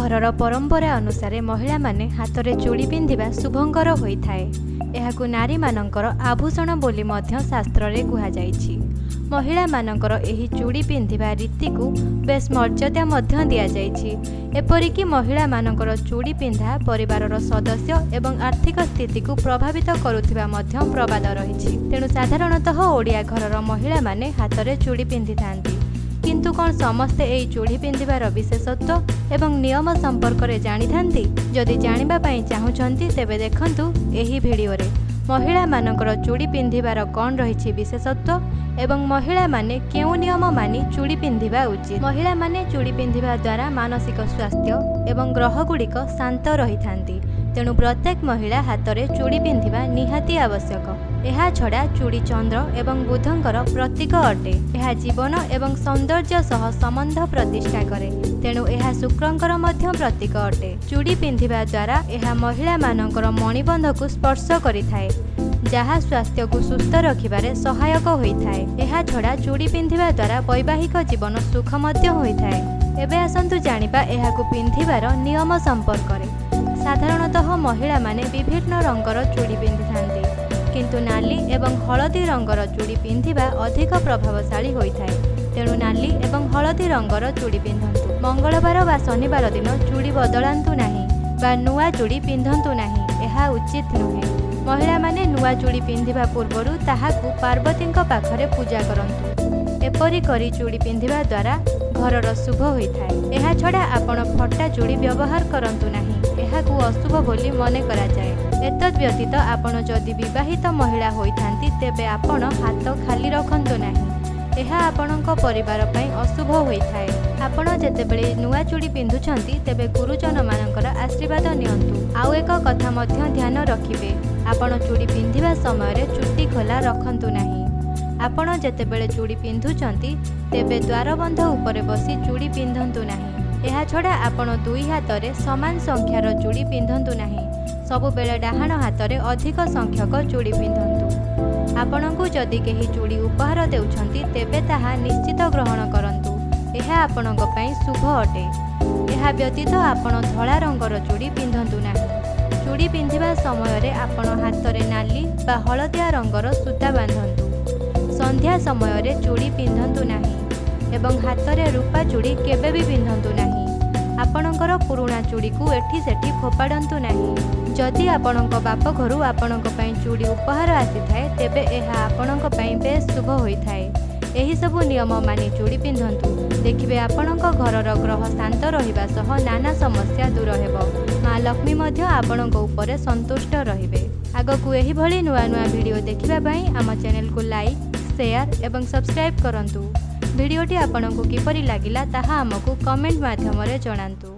ଘରର ପରମ୍ପରା ଅନୁସାରେ ମହିଳାମାନେ ହାତରେ ଚୁଡ଼ି ପିନ୍ଧିବା ଶୁଭଙ୍କର ହୋଇଥାଏ। ଏହାକୁ ନାରୀମାନଙ୍କର ଆଭୂଷଣ ବୋଲି ମଧ୍ୟ ଶାସ୍ତ୍ରରେ କୁହାଯାଇଛି। ମହିଳାମାନଙ୍କର ଏହି ଚୁଡ଼ି ପିନ୍ଧିବା ରୀତିକୁ ବେଶ୍ ମର୍ଯ୍ୟାଦା ମଧ୍ୟ ଦିଆଯାଇଛି। ଏପରିକି ମହିଳାମାନଙ୍କର ଚୁଡ଼ି ପିନ୍ଧା ପରିବାରର ସଦସ୍ୟ ଏବଂ ଆର୍ଥିକ ସ୍ଥିତିକୁ ପ୍ରଭାବିତ କରୁଥିବା ମଧ୍ୟ ପ୍ରବାଦ ରହିଛି। ତେଣୁ ସାଧାରଣତଃ ଓଡ଼ିଆ ଘରର ମହିଳାମାନେ ହାତରେ ଚୁଡ଼ି ପିନ୍ଧିଥାନ୍ତି। କିନ୍ତୁ କ'ଣ ସମସ୍ତେ ଏହି ଚୁଡ଼ି ପିନ୍ଧିବାର ବିଶେଷତ୍ୱ ଏବଂ ନିୟମ ସମ୍ପର୍କରେ ଜାଣିଥାନ୍ତି? ଯଦି ଜାଣିବା ପାଇଁ ଚାହୁଁଛନ୍ତି, ତେବେ ଦେଖନ୍ତୁ ଏହି ଭିଡ଼ିଓରେ ମହିଳାମାନଙ୍କର ଚୁଡ଼ି ପିନ୍ଧିବାର କ'ଣ ରହିଛି ବିଶେଷତ୍ୱ ଏବଂ ମହିଳାମାନେ କେଉଁ ନିୟମ ମାନି ଚୁଡ଼ି ପିନ୍ଧିବା ଉଚିତ। ମହିଳାମାନେ ଚୁଡ଼ି ପିନ୍ଧିବା ଦ୍ୱାରା ମାନସିକ ସ୍ୱାସ୍ଥ୍ୟ ଏବଂ ଗ୍ରହଗୁଡ଼ିକ ଶାନ୍ତ ରହିଥାନ୍ତି। ତେଣୁ ପ୍ରତ୍ୟେକ ମହିଳା ହାତରେ ଚୁଡ଼ି ପିନ୍ଧିବା ନିହାତି ଆବଶ୍ୟକ। ଏହାଛଡ଼ା ଚୁଡ଼ି ଚନ୍ଦ୍ର ଏବଂ ବୁଧଙ୍କର ପ୍ରତୀକ ଅଟେ। ଏହା ଜୀବନ ଏବଂ ସୌନ୍ଦର୍ଯ୍ୟ ସହ ସମ୍ବନ୍ଧ ପ୍ରତିଷ୍ଠା କରେ। ତେଣୁ ଏହା ଶୁକ୍ରଙ୍କର ମଧ୍ୟ ପ୍ରତୀକ ଅଟେ। ଚୁଡ଼ି ପିନ୍ଧିବା ଦ୍ୱାରା ଏହା ମହିଳାମାନଙ୍କର ମଣିବନ୍ଧକୁ ସ୍ପର୍ଶ କରିଥାଏ, ଯାହା ସ୍ୱାସ୍ଥ୍ୟକୁ ସୁସ୍ଥ ରଖିବାରେ ସହାୟକ ହୋଇଥାଏ। ଏହାଛଡ଼ା ଚୁଡ଼ି ପିନ୍ଧିବା ଦ୍ୱାରା ବୈବାହିକ ଜୀବନ ସୁଖ ମଧ୍ୟ ହୋଇଥାଏ। ଏବେ ଆସନ୍ତୁ ଜାଣିବା ଏହାକୁ ପିନ୍ଧିବାର ନିୟମ ସମ୍ପର୍କରେ। ସାଧାରଣତଃ ମହିଳାମାନେ ବିଭିନ୍ନ ରଙ୍ଗର ଚୁଡ଼ି ପିନ୍ଧିଥାନ୍ତି, କିନ୍ତୁ ନାଲି ଏବଂ ହଳଦୀ ରଙ୍ଗର ଚୁଡ଼ି ପିନ୍ଧିବା ଅଧିକ ପ୍ରଭାବଶାଳୀ ହୋଇଥାଏ। ତେଣୁ ନାଲି ଏବଂ ହଳଦୀ ରଙ୍ଗର ଚୁଡ଼ି ପିନ୍ଧନ୍ତୁ। ମଙ୍ଗଳବାର ବା ଶନିବାର ଦିନ ଚୁଡ଼ି ବଦଳାନ୍ତୁ ନାହିଁ ବା ନୂଆ ଚୁଡ଼ି ପିନ୍ଧନ୍ତୁ ନାହିଁ, ଏହା ଉଚିତ ନୁହେଁ। ମହିଳାମାନେ ନୂଆ ଚୁଡ଼ି ପିନ୍ଧିବା ପୂର୍ବରୁ ତାହାକୁ ପାର୍ବତୀଙ୍କ ପାଖରେ ପୂଜା କରନ୍ତୁ। ଏପରି କରି ଚୁଡ଼ି ପିନ୍ଧିବା ଦ୍ୱାରା ଘରର ଶୁଭ ହୋଇଥାଏ। ଏହାଛଡ଼ା ଆପଣ ଫଟା ଚୁଡ଼ି ବ୍ୟବହାର କରନ୍ତୁ ନାହିଁ, ଏହାକୁ ଅଶୁଭ ବୋଲି ମନେ କରାଯାଏ। ଏତଦ୍ ବ୍ୟତୀତ ଆପଣ ଯଦି ବିବାହିତ ମହିଳା ହୋଇଥାନ୍ତି, ତେବେ ଆପଣ ହାତ ଖାଲି ରଖନ୍ତୁ ନାହିଁ, ଏହା ଆପଣଙ୍କ ପରିବାର ପାଇଁ ଅଶୁଭ ହୋଇଥାଏ। ଆପଣ ଯେତେବେଳେ ନୂଆ ଚୁଡ଼ି ପିନ୍ଧୁଛନ୍ତି, ତେବେ ଗୁରୁଜନମାନଙ୍କର ଆଶୀର୍ବାଦ ନିଅନ୍ତୁ। ଆଉ ଏକ କଥା ମଧ୍ୟ ଧ୍ୟାନ ରଖିବେ, ଆପଣ ଚୁଡ଼ି ପିନ୍ଧିବା ସମୟରେ ଚୁଟି ଖୋଲା ରଖନ୍ତୁ ନାହିଁ। ଆପଣ ଯେତେବେଳେ ଚୁଡ଼ି ପିନ୍ଧୁଛନ୍ତି, ତେବେ ଦ୍ୱାରବନ୍ଧ ଉପରେ ବସି ଚୁଡ଼ି ପିନ୍ଧନ୍ତୁ ନାହିଁ। ଏହାଛଡ଼ା ଆପଣ ଦୁଇ ହାତରେ ସମାନ ସଂଖ୍ୟାର ଚୁଡ଼ି ପିନ୍ଧନ୍ତୁ ନାହିଁ। ସବୁବେଳେ ଡାହାଣ ହାତରେ ଅଧିକ ସଂଖ୍ୟକ ଚୁଡ଼ି ପିନ୍ଧନ୍ତୁ। ଆପଣଙ୍କୁ ଯଦି କେହି ଚୁଡ଼ି ଉପହାର ଦେଉଛନ୍ତି, ତେବେ ତାହା ନିଶ୍ଚିତ ଗ୍ରହଣ କରନ୍ତୁ, ଏହା ଆପଣଙ୍କ ପାଇଁ ଶୁଭ ଅଟେ। ଏହା ବ୍ୟତୀତ ଆପଣ ଧଳା ରଙ୍ଗର ଚୁଡ଼ି ପିନ୍ଧନ୍ତୁ ନାହିଁ। ଚୁଡ଼ି ପିନ୍ଧିବା ସମୟରେ ଆପଣ ହାତରେ ନାଲି ବା ହଳଦିଆ ରଙ୍ଗର ସୂତା ବାନ୍ଧନ୍ତୁ। ସନ୍ଧ୍ୟା ସମୟରେ ଚୁଡ଼ି ପିନ୍ଧନ୍ତୁ ନାହିଁ ଏବଂ ହାତରେ ରୂପା ଚୁଡ଼ି କେବେ ବି ପିନ୍ଧନ୍ତୁ ନାହିଁ। ଆପଣଙ୍କର ପୁରୁଣା ଚୁଡ଼ିକୁ ଏଠି ସେଠି ଫୋପାଡ଼ନ୍ତୁ ନାହିଁ। ଯଦି ଆପଣଙ୍କ ବାପଘରୁ ଆପଣଙ୍କ ପାଇଁ ଚୁଡ଼ି ଉପହାର ଆସିଥାଏ, ତେବେ ଏହା ଆପଣଙ୍କ ପାଇଁ ବେଶ୍ ଶୁଭ ହୋଇଥାଏ। ଏହିସବୁ ନିୟମ ମାନି ଚୁଡ଼ି ପିନ୍ଧନ୍ତୁ, ଦେଖିବେ ଆପଣଙ୍କ ଘରର ଗ୍ରହ ଶାନ୍ତ ରହିବା ସହ ନାନା ସମସ୍ୟା ଦୂର ହେବ। ମା ଲକ୍ଷ୍ମୀ ମଧ୍ୟ ଆପଣଙ୍କ ଉପରେ ସନ୍ତୁଷ୍ଟ ରହିବେ। ଆଗକୁ ଏହିଭଳି ନୂଆ ନୂଆ ଭିଡ଼ିଓ ଦେଖିବା ପାଇଁ ଆମ ଚ୍ୟାନେଲକୁ ଲାଇକ୍, ସେୟାର ଏବଂ ସବସ୍କ୍ରାଇବ୍ କରନ୍ତୁ। ଭିଡ଼ିଓଟି ଆପଣଙ୍କୁ କିପରି ଲାଗିଲା, ତାହା ଆମକୁ କମେଣ୍ଟ ମାଧ୍ୟମରେ ଜଣାନ୍ତୁ।